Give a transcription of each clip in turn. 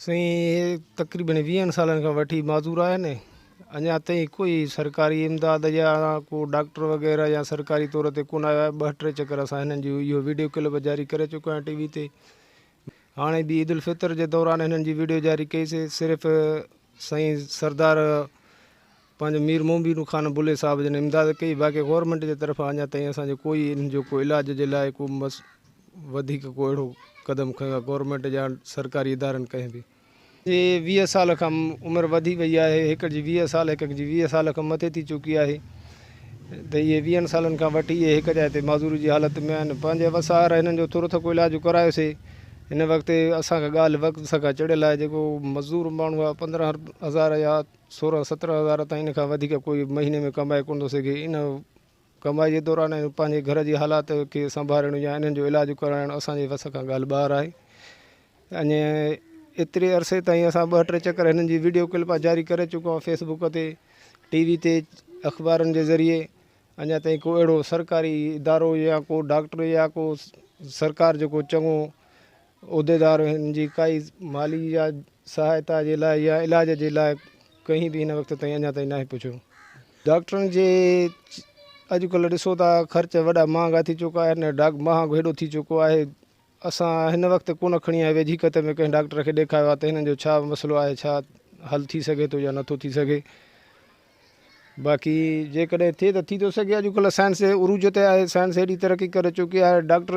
سائين اهي تقريبن ويهن سالن کان وٺي معذور آهن اڃا تائين ڪوئي سرڪاري امداد يا ڪو ڊاڪٽر وغيره يا سرڪاري طور تي ڪونه آيو آهي ٻه ٽي چڪر اسان هنن جو اهو ويڊيو ڪلپ جاري ڪري چڪا آهيون ٽي وي تي هاڻي به عيد الفطر جي دوران هنن جي ويڊيو جاري ڪئي سي صرف سائين سردار پنهنجو مير مومبينو خان بلي صاحب جن امداد ڪئي باقي گورنمينٽ جي طرفان اڃا تائين اسان جو ڪوئي انهن جو ڪو علاج جي لاء ڪو مس وڌيڪ ڪو اهڙو قدم کنيو آهي گورنمينٽ يا سرڪاري ادارن ڪنهن به. جي 20 سال کان عمر وڌي وئي آهي هڪ جي 20 سال هڪ جي 20 سال کان مٿي ٿي چڪي آهي ته اهي ويهن سالن کان وٺي اهي هڪ جاء تي معذوري جي حالت ۾ آهن پنهنجي وس آهر هنن جو ٿورو ٿڪو علاج ڪرايوسي هن وقت اسان کان ڳالهه وقت کان چڙهيل آهي جيڪو مزدور ماڻهو آهي 15 هزار يا سورهن سترهن هزار تائين ان کان وڌيڪ ڪوئي مهيني ۾ ڪمائي ڪونه ٿو سگهي. ان ڪمائي جي دوران ۽ پنهنجي گهر جي حالات کي سنڀارڻ يا انهن جو علاج ڪرائڻ اسان جي وس کان ڳالهه ٻاهر آهي. اڃ ايتري عرصي تائين اسان ٻه ٽي چڪر هنن جي وڊيو ڪلپا جاري ڪري چڪا آهيون فيس بڪ تي، ٽي وي تي، اخبارن جي ذريعي اڃا تائين ڪو اهڙو سرڪاري ادارو يا ڪو ڊاڪٽر يا ڪو سرڪار جو ڪو چڱو عهديدار هن جي ڪائي مالي يا سهائتا جي لاء يا علاج جي لاء ڪنهن به هن وقت تائين اڃا تائين ناهي پڇيو. ڊاڪٽرن جي اڄ ڪلهه ڏسو ٿا خرچ وڏا مهانگا ٿي چڪا آهن مهانگو هيڏو ٿي چڪو آهي اسان هن وقت ڪونه کڻي آيا ويجهي قت ۾ ڪنهن ڊاڪٽر کي ڏيکايو آهي ته هنن جو ڇا مسئلو آهي ڇا حل ٿي سگهي ٿو يا نٿو ٿي سگهي باقي جيڪڏهن ٿئي ته ٿي ٿو سگهي اڄڪلهه سائنس عروج تي آهي سائنس ايڏي ترقي ڪري چڪي آهي ڊاڪٽر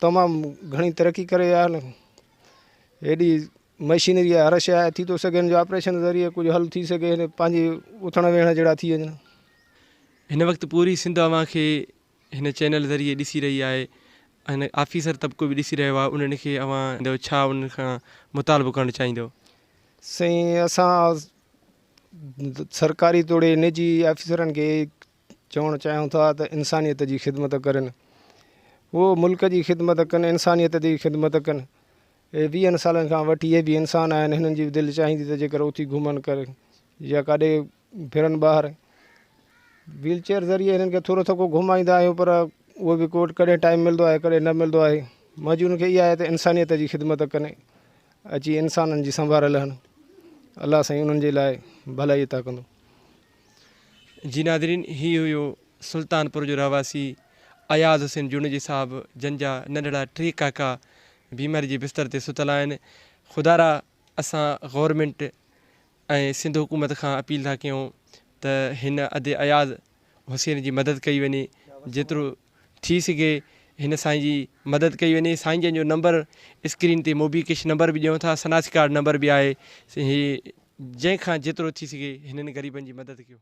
تمام گهڻي ترقي ڪري ويا آهن ايڏي مشينري آهي هر شيء آهي ٿي ٿو سگهي هن جو آپريشن ذريعي ڪجهه حل ٿي سگهي هن پنهنجي اٿڻ ويهڻ جهڙا ٿي وڃن. هن وقت پوري سنڌ اوهان کي هن چينل ذريعي ڏسي رهي آهي ۽ آفيسر طبقو به ڏسي رهيو آهي انهن کي اوهان ڇا انهن کان مطالبو ڪرڻ چاهيندو؟ سائين اسان سرڪاري توڙي نجي آفيسرن کي چوڻ چاهيون ٿا ته انسانيت جي خدمت ڪرين هو ملڪ جي خدمت ڪن انسانيت جي خدمت ڪن اهي ويهن سالن کان وٺي اهي به انسان آهن هنن جي به دل چاهيندي ته جيڪر اٿي گهمن ڪرين يا ڪاڏي ڦرن ٻاهر ويل چيئر ذريعي هنن کي ٿورو ٿڪو گهمائيندا آهيون پر اهو به ڪو ڪڏهن ٽائيم ملندو آهي ڪڏهن نه ملندو آهي منهنجي انهن کي اها آهي ته انسانيت جي خدمت ڪن اچي انسانن جي سنڀار لهن. الله سائين انهن جي لاء ڀلائي عطا ڪندو. جي ناظرين هي هيو سلطانپور جو رهواسي اياز حسين جوڻيجي صاحب جن جا ننڍڙا ٽي ڪاڪا بيماري جي بستر تي ستل آهن خدارا اسان گورنمينٽ ۽ سنڌ حڪومت کان اپيل ٿا ڪيون ته هن ادي اياز حسين جي مدد ڪئي وڃي جيترو ٿي سگهي هن سائين جي مدد ڪئي وڃي سائين جن جو نمبر اسڪرين تي موبي ڪيش نمبر به ڏيون ٿا سناسي ڪارڊ نمبر به آهي هي جنهن کان جيترو ٿي سگهي هنن غريبن جي مدد ڪيو.